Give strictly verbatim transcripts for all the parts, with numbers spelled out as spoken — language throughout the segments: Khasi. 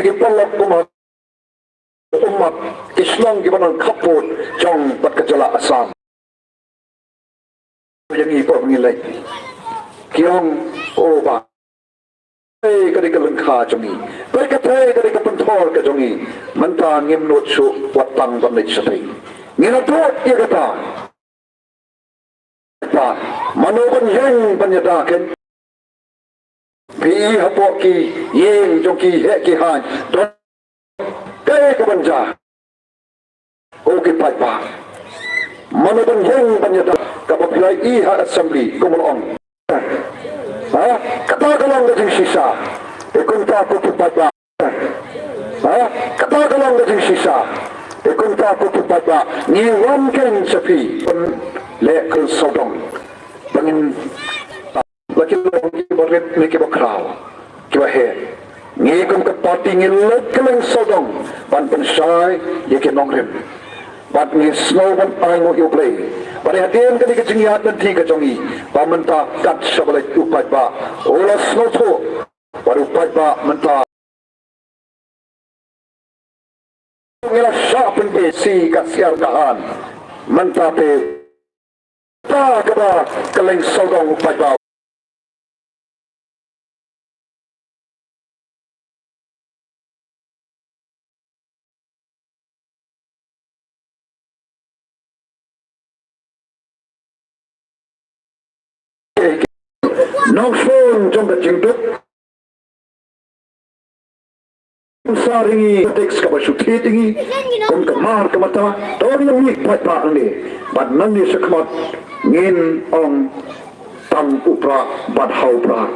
ki paralok ummat, ummat, ki shnong kiba nang khappud jong bad ka jylla Assam. Ïa ngi por ngi leit. Ki ong, o Bah, kaei ka dei ka lyngkha jong ngi? Kaei kaei ka dei ka pynthor ka jong ngi? Mynta ngim nud shuh wat tang ban leit shatei. Ngi la tuh ïa kata. Mano ban ïeng ban ïada kein? Phi i hapoh ki ïing jong ki heh ki haiñ, don kaei ka ban jia? Ko ki paidbah, mano ban ïeng ban ïada kaba phi la i ha assembly kumno ong? Ha? Kata ka long ka jingshisha. Te kumta ko ki paidbah. Ha? Kata ka long ka jingshisha. Te kumta ko ki paidbah, ngi wan kein sha phi ban leh kren sawdong. Ba ngin, la ki long kiba rit ne kiba khraw, kiba heh, ngi kum ka party ngi leit kylleng sawdong ban pynshai ïa ki nongrim. Bad ngi sngew ban ainguh ïa U Blei ba dei hadien kane ka jingïaid lynti ka jong ngi ba mynta kat shaba leit u paidbah u la sngewthuh. Bad u paidbah mynta ngi la shah pynbeit shi ka siar ka han. Mynta te ta kaba kylleng sawdong u paidbah. Nongshun jong ka jingduk. Sa ri ngi teks kaba shu thied ïa ngi kum ka mar ka mata. To ngi mih paidbah nangne bad nangne shakhmat ngin ong tang u Prah bad ha u Prah.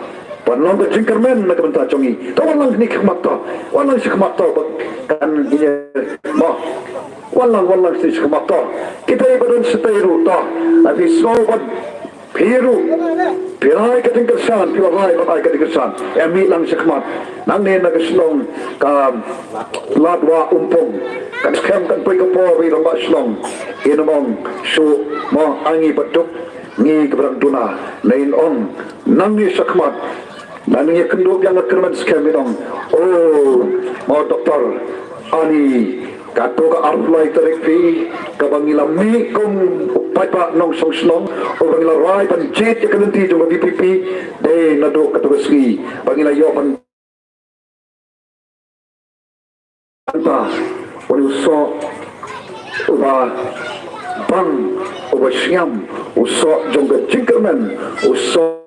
Ban long ka jingkyrmen na ka bynta jong ngi. To wan lang kane ka khmat to, wan lang shakhmat to ba kan ïa mo. Wan lang, wan lang shi shakhmat to. Kita i ba don shatei ruh to, la phi sngew ban phi ruh phi rai ka jingkyrshan, phi rai ban ai ka jingkyrshan. Em, mih lang shakhmat. Nangne na ka shnong ka Ladwa Umpung, kan skhem kan poi ka por ba i rangbah shnong in ong shu mo, a ngi ba duk, ngi kiba dang duna. Na in ong nangne shakhmat. Nangne ïa kynduh biang ka kyrmen skhem in ong, o mo Doktor, ani kato ka arphew lai tarik phi, kaba ngi la mih kum u paidbah nongshong shnong, uba ngi la rai ban jied ïa ka lynti jong ka V P P. Dei naduh kato ka sngi ba ngi la ïoh ban mynta, u soh uba bang, uba shngiam, u soh jong ka jingkyrmen, u soh,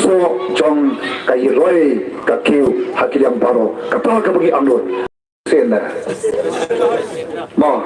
soh jong ka i roi ka kiew ha ki liang baroh. Kata kaba ngi angnud. Sen mo.